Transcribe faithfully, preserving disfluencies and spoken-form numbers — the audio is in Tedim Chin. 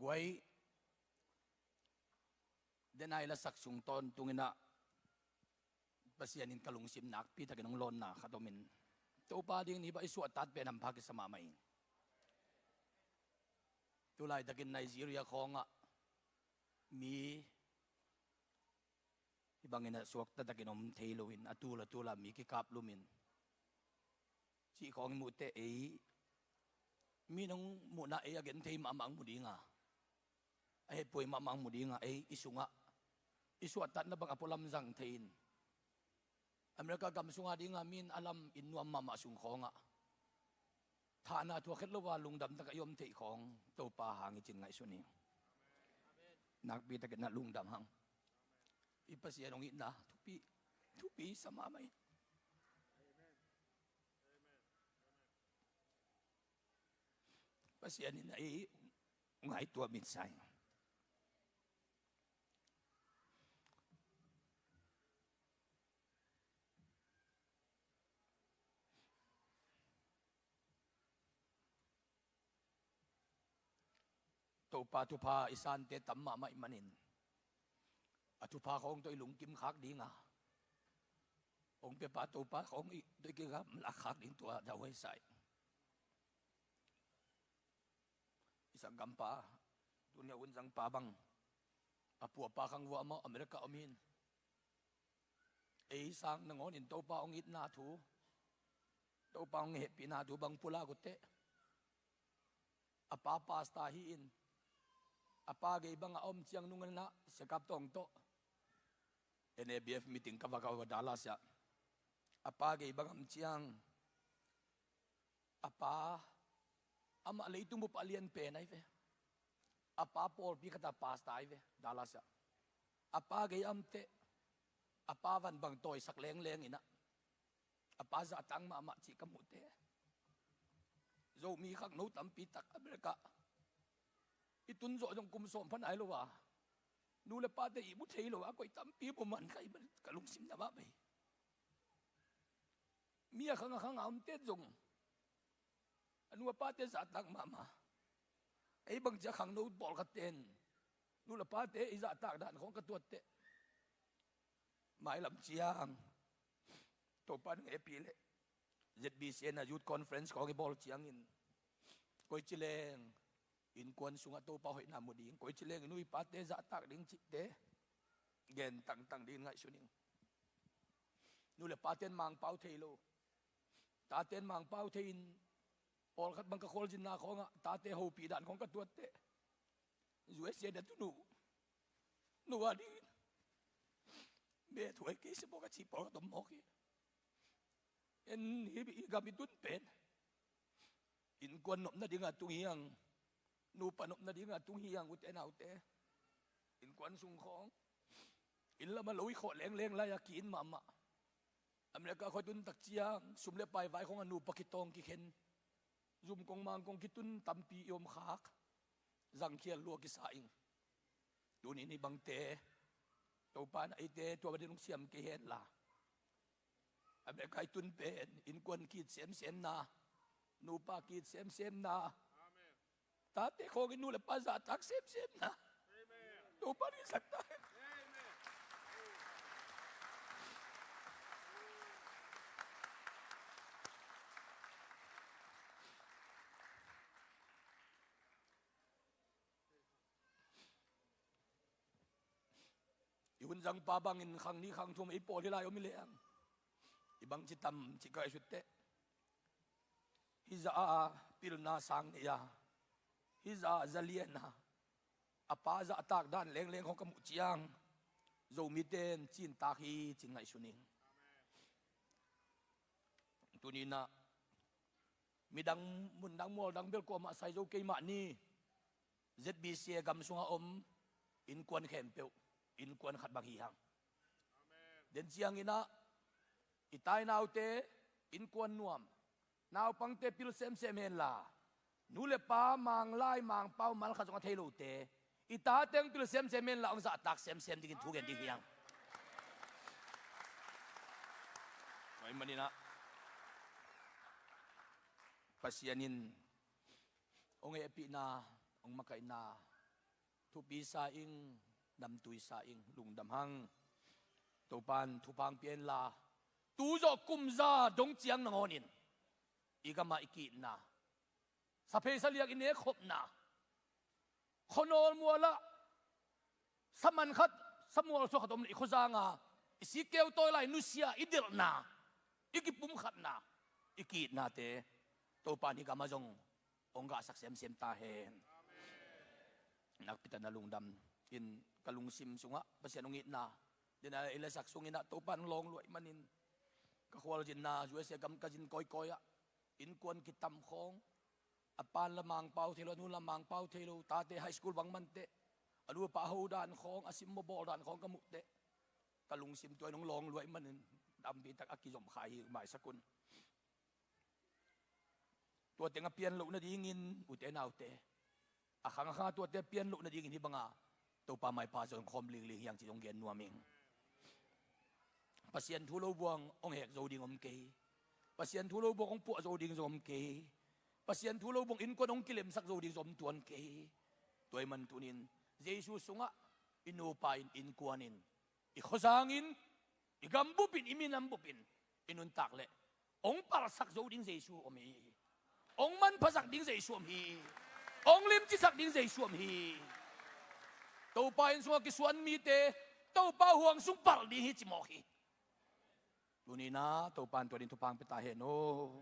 Tua hi, denai lasak sung tawntung in ah Pasian in ka lungsim nakpi takin hong lawnna khat om in, Topa ding ni bang i suahtat pen hampha kisa mahmah hi. Tulaitakin Nigeria khawngah mi hih bangin a suakta takin om thei loin, a tul a tul a mi kikaplum in, cih khawng i muh teh ei, mi nong muhna ei a gen thei mahmah hong mu ding a, a hehpih mahmah hong mu ding a, ei i sungah i suahtatna bang a pualam zang thei in, America gam sunga dinga mi in a lam inn nuam mahmah sung khawngah thahna thuak het lo a lungdam taka i om theih khawng Topa hang hi cin ngaihsun hi. Nakpi takin na lungdam hang. I Pasian hong itna thupi, thupi sa mahmah hi. Pasian in a i ngaihtuah min sa hi. Topa thupha i sante tam mahmah ih manin, a thupha khawng tawh i lungkim khak ding a, hong piapa Topa khawng i tawh i kigamla khak ding tua dauhuai sa ih. I sanggampa, tuni a Hun Zangpa bang, a puapa khang vua amau America om hi in, ei sang nangawnin Topa hong itna thu, Topa hong hehpihna thu bang pulak uh teh, a pa pastor hi in, a pa gei bangah a om ciang nung in ah Sia Kap Thawng tawh N A B F meeting ka va, ka va Dallas ah, a pa gei bangah om ciang, a pa, amah leitung bup a lian pen ahi ve. A pa pawlpi khat a pastor ahi ve, Dallas ah. A pa gei a om teh, a pa van bang tawisak lengleng in ah, a pa zahtak mahmah cih ka muh teh, Zomi khangno tampi tak America i tun zawh zong kum sawm pha nai lo a, nu le pate ihmu thei lo a, koi tampi mu man ka ih man, ka lungsim na mah bei. Mi a khang a khang a omte zong a nu a pate zahtak mahmah. Ei bangci a khangno pawlkhatte in nu le pate i zahtak dan khawng ka tuat teh, mailam ciang Topa in hong hehpih leh Z B C in a youth conference khawng i bawl ciangin, koici leng innkuan sungah Topa hoihna mu ding, koici leng i nu i pate zahtak ding cihte gen tangtang dingin ngaihsun ing. Nu le pate in Mangpau thei lo, tate in Mangpau thei in, pawlkhat bang ka khualzinna khawngah tate hopih dan khawng ka tuat teh, U S A na tun uh, nu a dingin bethuai kei sia maw ka cih pawlkhat om mawk hi. En, hih, hih gam i tun pen innkuan nopna dingah tung hi hang, nupa nopna dingah tung hi hang, ute naute. Innkuan sung khawng inn lamah lo i khawh lengleng lai-a ki-in mahmah. America khua i tun tak ciang sum le pai vai khawngah nupa kitawng kikhen, zumkong mangkong kitun tampi i om khak, zangkhial lua kisa ing. Tuni in hih bangte Topa in eite tua bangin hong siam kei hen la, America i tun pen innkuan ki-it semsemna, nupa ki-it semsemna, tate khawngin nu le pa zahtak semsemna, Topa in hong sakta hen. I Hun Zangpa bangin khang nih khang thum ei pawl hi lai om hi leng, i bangci tam cih ka ngaihsut teh, hih zah a pilna sang nei a, hih zah a zalian a, a pa zahtak dan lengleng khawng ka muh ciang Zomite in cintak hi cin ngaihsun ing. Tuni in ah midang, mundang mualdang bel kuamah sai zo kei mah ni. Z B C A gam sungah om innkuan khempeuh innkuan khat bang hi hang. Den ciangin ah i tainaute innkuan nuam, naupangte pil semsem hen la, nu le pa Manglai Mangpau Malkhat zong a thei lote, i tate hong pil semsem hen la, hong zahtak semsem dingin thu gen ding hi hang. Tua ahih manin ah Pasian in hong hehpihna, hong makaihna, Thupi sa ing, namtui sa ing, lungdam hang. Topan thupha hong pia inla, tu zawh kum za dong ciang nangawnin i gamah i ki-itna, saphei saliak i nekkhopna, khuanawl mualah saman khat, samual suak khat om le i khuazanga i sikkeu tawi lai nusia i delhna, i kipumkhatna, i ki-itnate Topan hih gamah zong hong gahsak semsem ta hen. Nakpi takin lungdam in, ka lungsim sungah Pasian hong itna, den a i lasak sungin ah Topan hong lawng luah ahih manin, ka khualzinna U S A gam ka zin kawikawi ah innkuan kitam khawng, a pa'n la Mangpau thei lo, a nu'n la Mangpau thei lo, tate high school bang man teh, a nu a pa a ho dan khawng, a simmawh bawl dan khawng ka muh teh, ka lungsim tua in hong lawng luah ahih manin, tampi tak a kizom kha hi, maisak un. Tua teng a pian loh nadingin, ute naute, a khang a khang a tuate a pian loh nadingin hih banga Topa maipha zong khawm lingling hi hang cih zong gen nuam ing. Pasian thu lo buang hong hek zo ding om kei. Pasian thu lo buang hong puah zo ding zong om kei. Pasian thu lo buang innkuan hong kilemsak zo ding zong om tuan kei. Tua ahih man tunin Jesu sungah i nupa in, innkuan in, i khuazang in, i gam bup in, i minam bup in i nuntak leh hong palhsak zo ding Jesu om hi. Hong manphasak ding Jesu om hi. Hong limcisak ding Jesu om hi. Topa inn sungah kisuan mite Topa huang sung palh ding hi ci mawk hi. Tuni-in ah Topa in tua ding thupha hong pia ta hen aw.